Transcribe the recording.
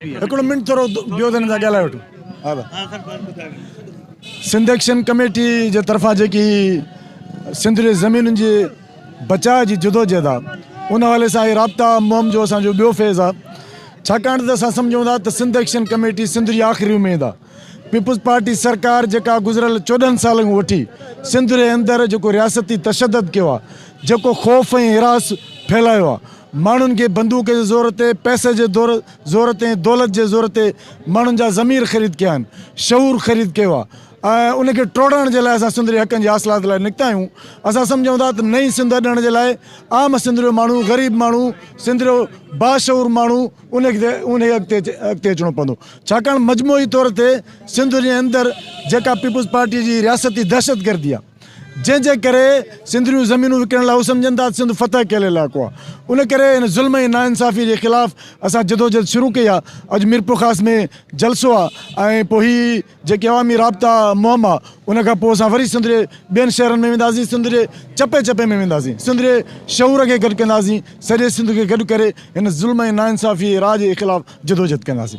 هڪڙو منٽ ٿورو ٻيو ته هن سان ڳالهائي وٺو. سنڌ ايڪشن ڪميٽي جي طرفان جيڪي سنڌ جي زمينن جي بچاء جي جدوجهد آ ان حوالي سان هي رابطا مهم جو اسان جو ٻيو فيز آ ڇاڪاڻ ته اسان سمجهون ٿا ته سنڌ ايڪشن ڪميٽي سنڌ جي آخري اميد آ پيپلز پارٽي سرڪار جيڪا گذريل 14 سالن کان وٺي سنڌ جي اندر جيڪو رياستي تشدد ڪيو آ جيڪو خوف ۽ هراس ڦهلايو آ ماڻهن کي بندوق جي زور تي، پئسي جي زور تي ۽ دولت جي زور تي ماڻهن جا ضمير خريد ڪيا آهن، شعور خريد ڪيو آهي ۽ ان کي ٽوڙڻ جي لاء اسان سنڌ جي حقن جي حاصلات لاء نڪتا آهيون. اسان سمجهون ٿا ته نئين سنڌ اڏڻ جي لاء عام سنڌ جو ماڻهو، غريب ماڻهو، سنڌ جو باشعور ماڻهو ان کي ان کي اڳتي اڳتي اچڻو پوندو. ڇاڪاڻ مجموعي طور تي سنڌ جي اندر جيڪا پيپلز پارٽي جي رياستي دهشتگردي آهي، جنهن جي ڪري سنڌ جون زمينون وڪڻڻ لاء هو سمجهن ٿا ته سنڌ فتح ڪيل علائقو آهي ان ڪري هن ظلم ۽ ناانصافي جي خلاف اسان جدوجهد شروع ڪئي آهي اڄ ميرپورخاص ۾ جلسو آهي ۽ پوء هي جيڪي عوامي رابطا مهم آهي ان کان پوء اسان وري سنڌ جي ٻين شهرن ۾ وينداسين سنڌ جي چپي چپي ۾ وينداسين سنڌ جي شعور کي گڏ ڪنداسين سڄي سنڌ کي گڏ ڪري هن ظلم ۽ ناانصافي راڄ جي خلاف جدوجهد ڪنداسين.